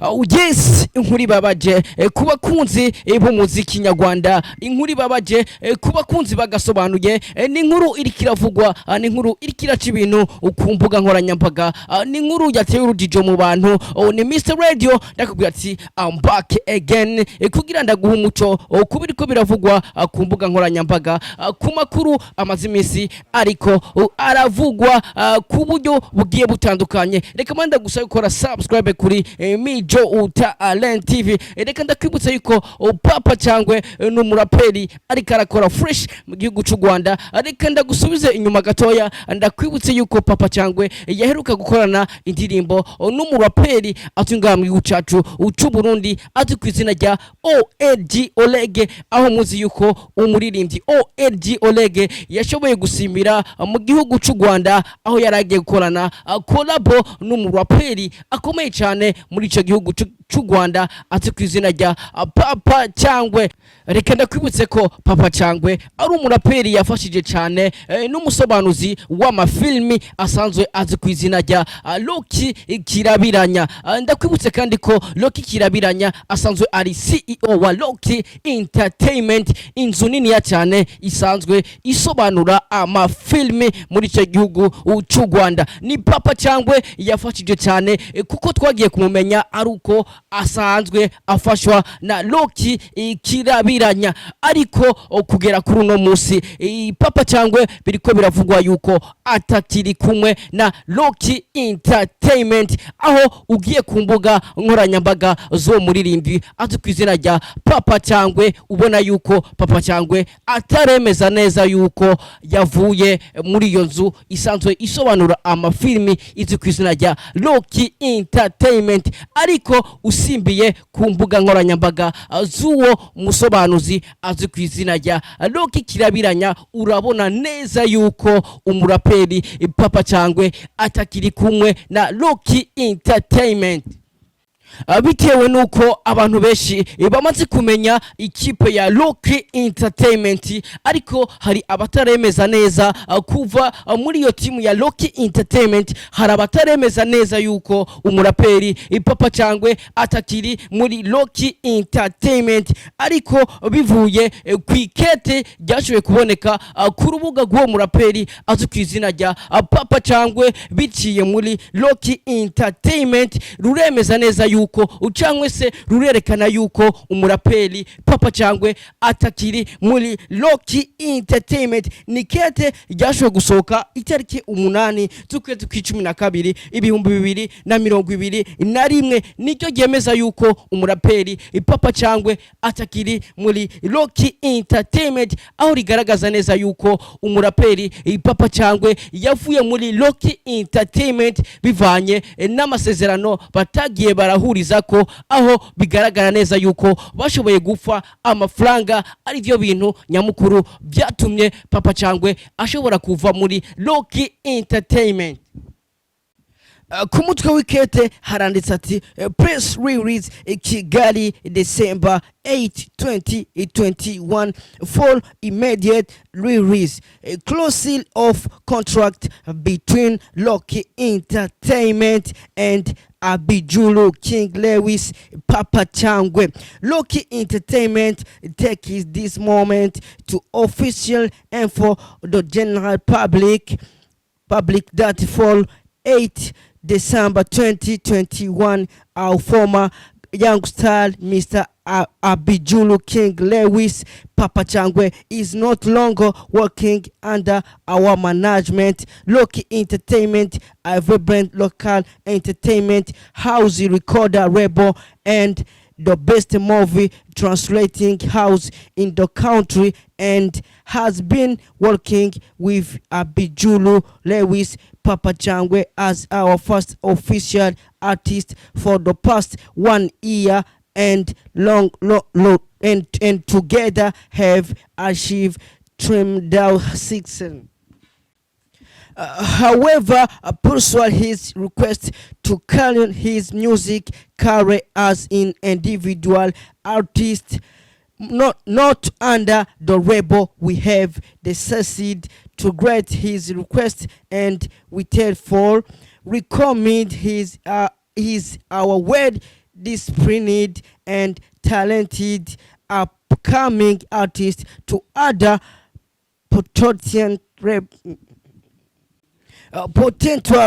Oh yes, inkuru ibabaje ku bakunzi b'umuziki nyarwanda, inkuru ibabaje ku bakunzi bagasobanuye. Ni inkuru iriko iravugwa, ni inkuru iriko iraca ibintu ku mbuga nkoranyambaga, ni inkuru yateye urujijo mu bantu. Oh, ni Mr Radio, ndakubwira ati I'm back again, kugira ndaguha umuco ku biriko biravugwa ku mbuga nkoranyambaga, ku makuru amaze iminsi ariko aravugwa ku buryo bugiye butandukanye. Reka manda gusa gukora subscribe kuri Mijo Talent TV. Reka ndakwibutsa yuko Papa Cyangwe ni umuraperi ariko arakora fresh mu gihugu cy'u Rwanda. Reka ndagusubize inyuma gatoya, ndakwibutse yuko Papa Cyangwe yaheruka gukorana indirimbo n'umuraperi azwi ngaha mu gihugu cacu c'u Burundi, azwi ku izina rya OLG Oleg, aho muzi yuko umuririmbyi OLG Oleg yashoboye gusimbira mu gihugu cy'u Rwanda, aho yari agiye gukorana collabo n'umuraperi akomeye cyane muri ico gihugu c'u Rwanda, azwi ku izina rya Papa Cyangwe. Reka ndakwibutse ko Papa Cyangwe ari umuraperi yafashije cyane n'umusobanuzi w'amafilmi asanzwe azwi ku izina rya Rocky Kirabiranya. Ndakwibutse kandi ko Rocky Kirabiranya asanzwe ari CEO wa Rocky Entertainment, inzu niniya cyane isanzwe isobanura amafilmi muri icyo gihugu cy'u Rwanda. Ni Papa Cyangwe yafashije cyane, kuko twagiye kumumenya ari uko asanzwe afashwa na Rocky Kirabiranya. Ariko kugera kuri uno munsi, Papa Cyangwe biriko biravugwa yuko atakiri kumwe na Rocky Entertainment, aho ugiye ku mbuga nkoranyambaga zo muririmbyi azwi ku izina rya Papa Cyangwe, ubona yuko Papa Cyangwe ataremeza neza yuko yavuye muri iyo nzu isanzwe isobanura amafilmi izwi ku izina rya Rocky Entertainment. Ariko usimbiye ku mbuga nkoranyambaga z'uwo musobanuzi azwi ku izina rya Rocky Kirabiranya, urabona neza yuko umuraperi Papa Cyangwe atakiri kumwe na Rocky Entertainment. Bitewe nuko abantu benshi bamaze kumenya ikipe ya Rocky Entertainment, ariko hari abataremeza neza kuva muri iyo timu ya Rocky Entertainment. Hari abataremeza neza yuko umuraperi Papa Cyangwe atakiri muri Rocky Entertainment, ariko bivuye ku ikete ryashoboye kuboneka ku rubuga rw'uwo muraperi azwi ku izina rya Papa Cyangwe biciye muri Rocky Entertainment, ruremeza neza yuko, cyangwa se rurerekana yuko umuraperi Papa Cyangwe atakiri muri Rocky Entertainment. Ni kete ryashoboye gusohoka itariki 8 z'ukwezi kw'icumi na kabiri 2021, niryo ryemeza yuko umuraperi Papa Cyangwe atakiri muri Rocky Entertainment, aho rigaragaza neza yuko umuraperi Papa Cyangwe yavuye muri Rocky Entertainment bivanye n'amasezerano batagiye barahuriza ko, aho bigaragara neza yuko bashoboye gupfa amafaranga, ari byo bintu nyamukuru byatumye Papa Cyangwe ashobora kuva muri Rocky Entertainment. Ku mutwe w'ikete haranditse ati "Press release, Kigali, December 8 2021, for immediate release. Closing of contract between Rocky Entertainment and Abijulu King Lewis Papa Changwe. Rocky Entertainment takes this moment to official and for the general public that for 8 December 2021, our former young star, Mr. Abijulu King Lewis Papa Changwe, is not longer working under our management. Rocky Entertainment, a vibrant local entertainment house, recorder label and the best movie translating house in the country, and has been working with Abijulu Lewis Papa Changwe as our first official artist for the past one year and long, long, long and together have achieved tremendous success. However, pursue his request to carry his music career as an individual artist, not under the label, we have decided to grant his request and we therefore recommend his our word Disciplined and talented upcoming artists to other potential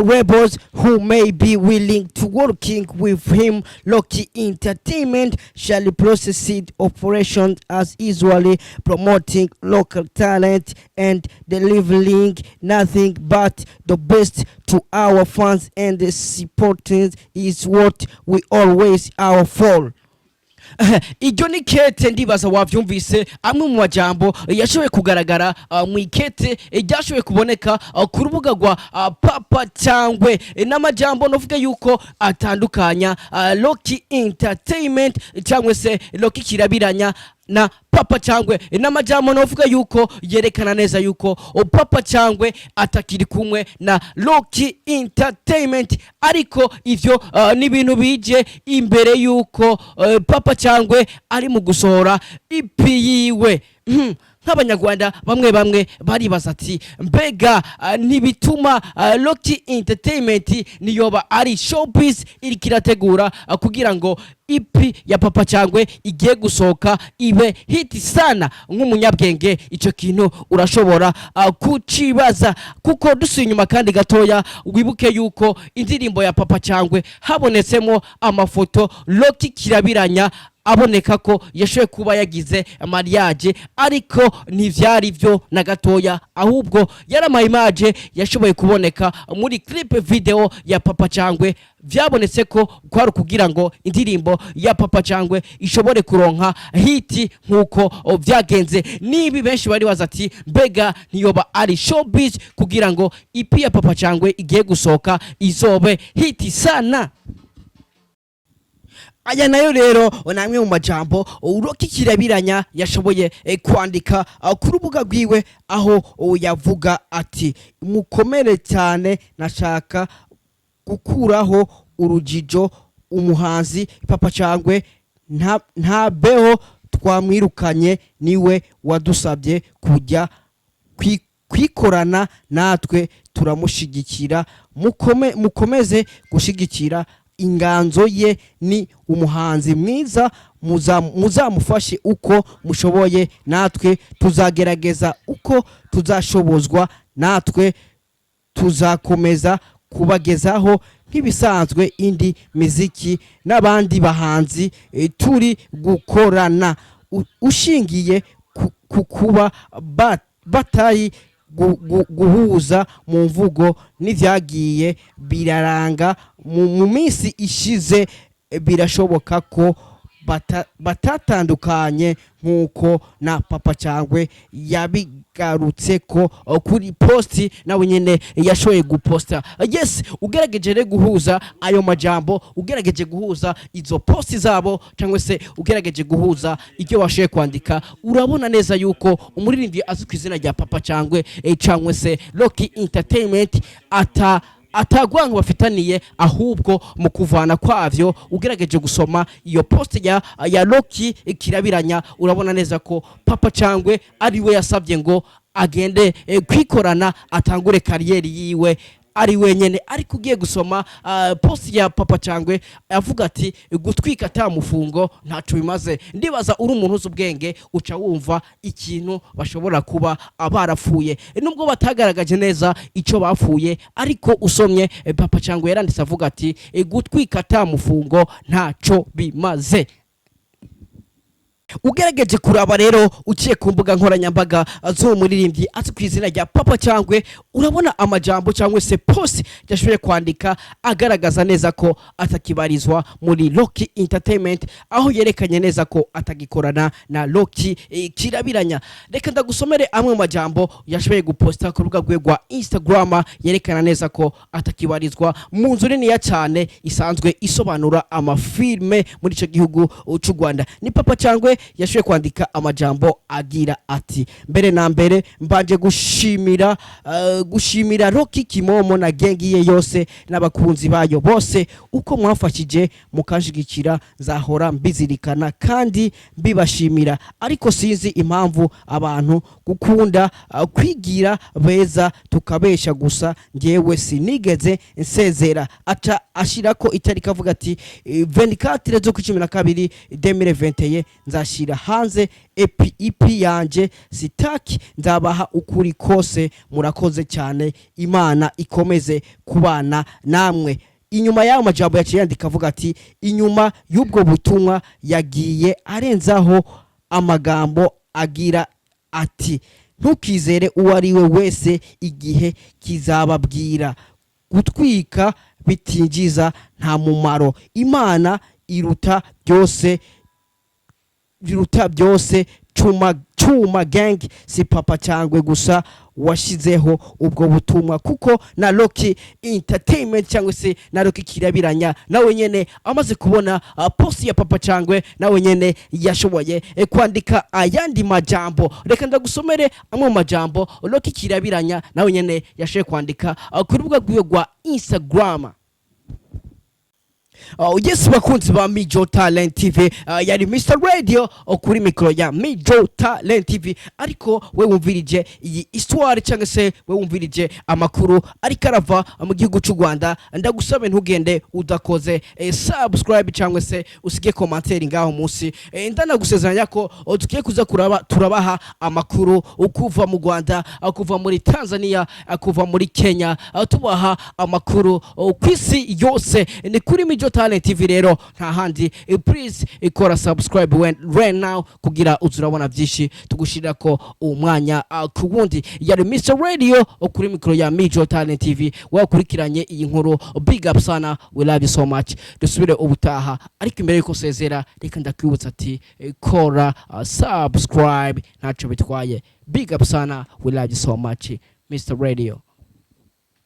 rebels who may be willing to working with him. Rocky Entertainment shall proceed operations as usually, promoting local talent and delivering nothing but the best to our fans, and the supporters is what we always are for. Iryo ni kete, ndibaza wavyumvise. Amwe mu majambo yashoboye kugaragara mu ikete ryashoboye kuboneka ku rubuga rwa Papa Cyangwe. N'amajambo novuga yuko atandukanya Rocky Entertainment cyangwa se Rocky Kirabiranya na Papa Cyangwe. N'amajambo novuga yuko yerekana neza yuko Papa Cyangwe atakiri kumwe na Rocky Entertainment. Ariko ivyo ni ibintu bije imbere yuko Papa Cyangwe ari mu gusohora EP yiwe. Nk'abanyarwanda bamwe bamwe baribaza ati: "Mbega ntibituma Rocky Entertainment niyoba ari showbiz iriko irategura kugira ngo EP ya Papa Cyangwe igiye gusohoka ibe hit sana?" Nk'umunyabwenge icyo kintu urashobora kucibaza, kuko dusuye inyuma kandi gatoya, wibuke yuko indirimbo ya Papa Cyangwe habonetsemo amafoto Rocky Kirabiranya aboneka ko yashoboye kuba yagize mariage, ariko ntivyari byo na gatoya, ahubwo yari ama image yashoboye kuboneka muri clip video ya Papa Cyangwe. Vyabonetse ko kwari kugira ngo indirimbo ya Papa Cyangwe ishobore kuronka hit nkuko vyagenze. Nibi benshi bari baza ati: "Mbega ntiyoba ari showbiz kugira ngo EP ya Papa Cyangwe igiye gusohoka izobe hit sana?" Aya nayo rero ni amwe mu majambo Rocky Kirabiranya yashoboye kwandika ku rubuga rwiwe, aho yavuga ati: "Mukomere cyane, nashaka gukuraho urujijo. Umuhanzi Papa Cyangwe nta beho twamwirukanye, niwe wadusabye kujya kwikorana natwe, turamushigikira. Mukomeze gushigikira inganzo ye, ni umuhanzi mwiza, muzamufashe uko mushoboye, natwe tuzagerageza uko tuzashobozwa, natwe tuzakomeza kubagezaho nk'ibisanzwe indi miziki n'abandi bahanzi turi gukorana. Ushingiye ku kuba batari guhuza mu mvugo n'ivyagiye biraranga mu minsi ishize, birashoboka ko batatandukanye nk'uko na Papa Cyangwe yabigarutse ko kuri post nawe nyene yashoboye guposta." Yes, ugerageje rero guhuza ayo majambo, ugerageje guhuza izo post zabo cyangwa se ugerageje guhuza ibyo bashoboye kwandika, urabona neza yuko umuririmbyi azwi ku izina rya Papa Cyangwe cyangwa se Rocky Entertainment atagwango bafitaniye, ahubwo mu kuvana kwavyo, ugerageje gusoma iyo post ya Rocky Kirabiranya, urabona neza ko Papa Cyangwe ari we yasabye ngo agende kwikorana, atangure carrière yiwe ari wenyene. Ariko ugiye gusoma post ya Papa Cyangwe, avuga ati: "Gutwika ata mufungo ntaco bimaze." Ndibaza uri umuntu uzi ubwenge, uca wumva ikintu bashobora kuba barapfuye, nubwo batagaragaje neza ico bapfuye. Ariko usomye, Papa Cyangwe yaranditse avuga ati: "Gutwika ata mufungo ntaco bimaze." Ugerageje kuraba rero uciye ku mbuga nkoranyambaga z'uwo muririmbyi azwi ku izina rya Papa Cyangwe, urabona amajambo cyangwa se post yashoboye kwandika agaragaza neza ko atakibarizwa muri Rocky Entertainment, aho yerekanye neza ko atagikorana na Rocky Kirabiranya. Reka ndagusomere amwe mu majambo yashoboye guposta ku rubuga rwe rwa Instagram, yerekana neza ko atakibarizwa mu nzu niniya cyane isanzwe isobanura amafilme muri icyo gihugu cy'u Rwanda. Ni Papa Cyangwe. Yashoboye kwandika amajambo agira ati: "Mbere na mbere mbanje gushimira Rocky Kimomo na gang ye yose n'abakunzi bayo bose uko mwafashije mukanshigikira. Nzahora mbizirikana kandi mbibashimira, ariko sinzi impamvu abantu gukunda kwigira beza tukabesha gusa. Ngewe sinigeze nsezera." Aca ashirako itariki, avuga ati: "24 zo ku 12 2021 nzashira hanze EP yanje Sitaki, nzabaha ukuri kose. Murakoze cyane, Imana ikomeze kubana namwe." Inyuma y'ayo majambo yaciye yandika avuga ati inyuma y'ubwo butumwa yagiye arenzaho amagambo agira ati: "Ntukizere uwo ari we wese, igihe kizababwira. Gutwika bitinjiza, nta mumaro. Imana iruta byose, biruta byose. Cuma cuma gang." Si Papa Cyangwe gusa washizeho ubwo butumwa, kuko na Rocky Entertainment cyangwa se na Rocky Kirabiranya nawe nyene amaze kubona post ya Papa Cyangwe, nawe nyene yashoboye kwandika ayandi majambo. Reka ndagusomere amwe mu majambo Rocky Kirabiranya nawe nyene yashoboye kwandika ku rubuga rwiwe rwa Instagram. Yes, bakunzi ba Mijo Talent TV, yari Mr Radio kuri mikro ya Mijo Talent TV. Ariko we wumvirije iyi histoire cyangwa se we wumvirije amakuru ariko arava mu gihugu cy'u Rwanda, ndagusabe ntugende udakoze subscribe cyangwa se usige commentaire ngaho munsi. Ndanagusezeranya ko tugiye kuza kuraba turabaha amakuru ukuva mu Rwanda, kuva muri Tanzania, kuva muri Kenya, tubaha amakuru ku isi yose. Ni kuri Mijo Talent TV rero, nta handi. Please ikora subscribe right now kugira uzurabona byinshi tugushirira ko umwanya ku wundi. Yari Mr Radio kuri mikro ya Mijo Talent TV. Wakurikiranye iyi nkuru, big up sana, we love you so much. Dusubire ubutaha, ariko imbere yuko sezera, reka ndakwibutsa ati kora subscribe, ntacyo bitwaye. Big up sana, we love you so much. Mr Radio.